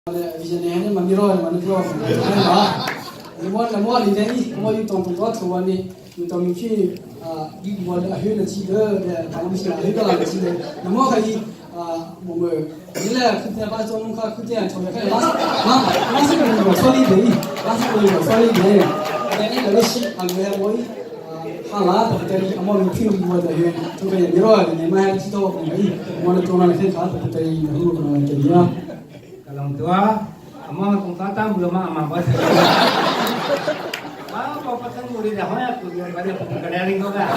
Vision ma miro ma ni pro ma ni mo na mo li ni mo yu tong tong to thu wa ni yu tong mi phi a yu mo la hu na chi de de ma mi xia hu ga la chi de na mo kha yi a mo mo ni le khu te ba zong kha khu te an chong kha la ma la si ko so li de la si ko so li de de ni le shi a le mo yi ha la ta te ri mo mi phi mo de hu tu ke mi ro ni ma chi do ni mo na to na kha kha ta te ri hu ko na te ya. Kalau tua, ama kung tata belum ama bos. Ma papa kan muri dah hoya tu dia pada pun ring ko ka.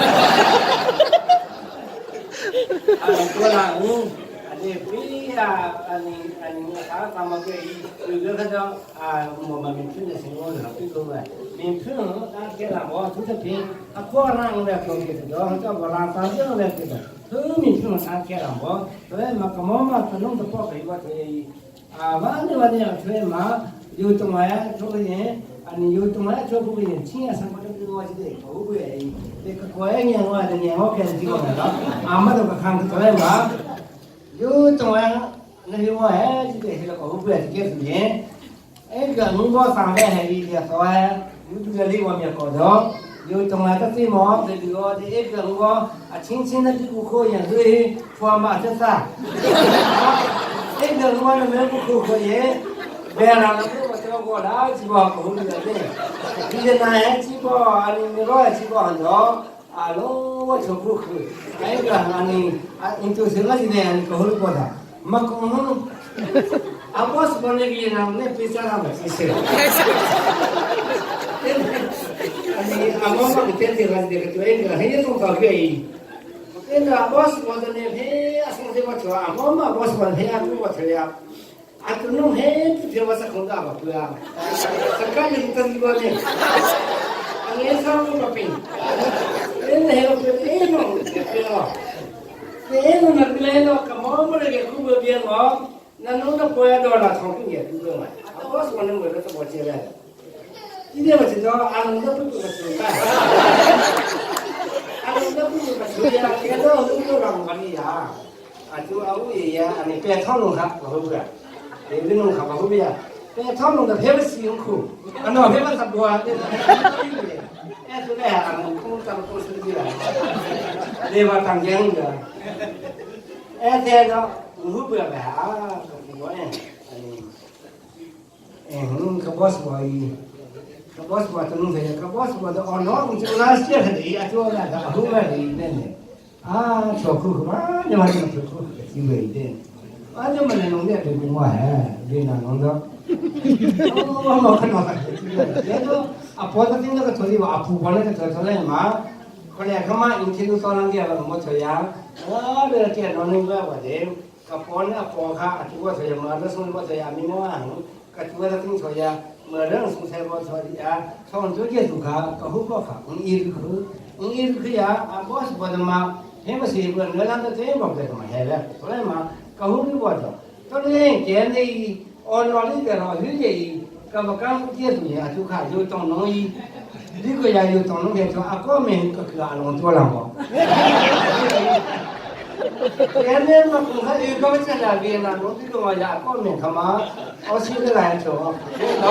Ah tua la u ade pi a ani ani ka ka ma ke i yu ge ka a mo ma min phun de sing wo la pi ko ba. Min phun ta ke la mo tu te pi a ko rang le ko ke do ha ka ba la ta je le ke do. Tu min phun ta ke la mo to ma ka mo ma ka nong to po ka i wa te i 啊，完了完了，出来嘛，有东啊，出个人，啊，你有东啊，出不个人，亲啊，生活这个我是得头个，这个过年我的年我开始这个了，俺们都个看个出来嘛，有东啊，那就我还是得是个头个是结束人，哎个我上班还有点少啊，有这个离我面高头。有东啊，这最忙这个这一个我啊，轻轻的这个可以，所以说嘛这啥。哎个我那没不可可以，别让那个我这个拉鸡巴狗的的，你这那鸡巴啊你没老鸡巴很多，啊龙我就不可，哎个啊你啊你就是那些呢，狗的过的，没功能，啊我是讲那个呢，那别叫他们去吃。你阿妈妈个天天还是这个对个，很有种搞可以。那个我是我的那嘿，啊，从这我做，阿妈妈我是我嘿啊，我做呀。啊，都弄嘿，不听我是空大吧，对啊。Sekali kita juga ni. Ang isa mo kapin. Eh, eh, eh, no, eh, no, na bila no, kamo mo le ku bo bien mo. Na no na po ya do la thong pin ye ku bo ma. A bo so ne mo le to bo che le. 今天我知道阿龙都不不吃饭。阿龙都不不吃呀，现在都都让我的呀。啊，就阿五爷爷，你别讨论他，我不干。你别弄他，我不干。别讨论的，别不辛苦。啊，那别不差不多。哎，出来啊，我空咱们公司的来，你把当家的。哎，这个我不要来啊，我哎，哎，可不是我。可不是我怎么的，可不是我的哦，那我就那些的，啊，做那个后面的那呢，啊，小苦嘛，你妈这个小苦机会的，啊，你们那弄的对我还别那弄的，我没看到他，那个啊，婆子听那个说的话，婆婆那个说出来嘛，后来他妈以前都说那个没错呀，啊，那个见到那个我的，个婆那婆卡，就我说呀，嘛，那送我说呀，没么啊，个就我听说呀。么人送菜我说的啊，从这结束卡，个后果卡，你一个，你一个呀，啊，我是我的嘛，他们是个那两个真不得嘛，还来，出来嘛，个后的我的，到那见的，哦，那里的老有些，个么刚结束呀，就看有东农医，你个呀有东农的说啊，国民个个阿龙做了么？现在嘛，公开有个这两边呢，农这个嘛呀，国民他妈，我现在来做，啊，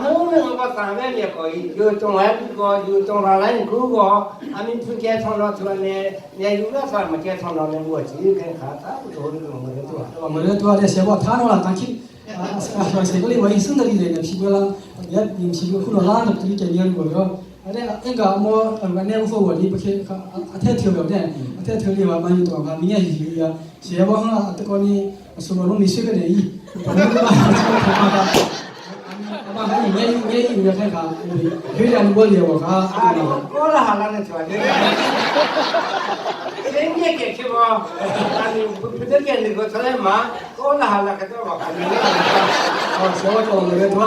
我们我上面也可以，有中外个，有中上来个个，俺们不建厂了，出来连连有个啥没建厂了，我自己跟他差不多那个没得做。我们都要写过他了，当去啊啊，写个里我一生的里人屁股了，也用屁股哭了拉的，自己给你我了。啊，那个我呃，那我说我的不去，啊啊太调了的，啊太调的话，万一多话，明年就有呀，写我很啊，这个你说我弄你写个的意，我们这个阿妈还应该应该应该看看，有点我的我看。啊，过了哈，那个调的。先年给去不？啊，你不不得给那个出来嘛？过了哈，那个多少？哦，写我做那个多。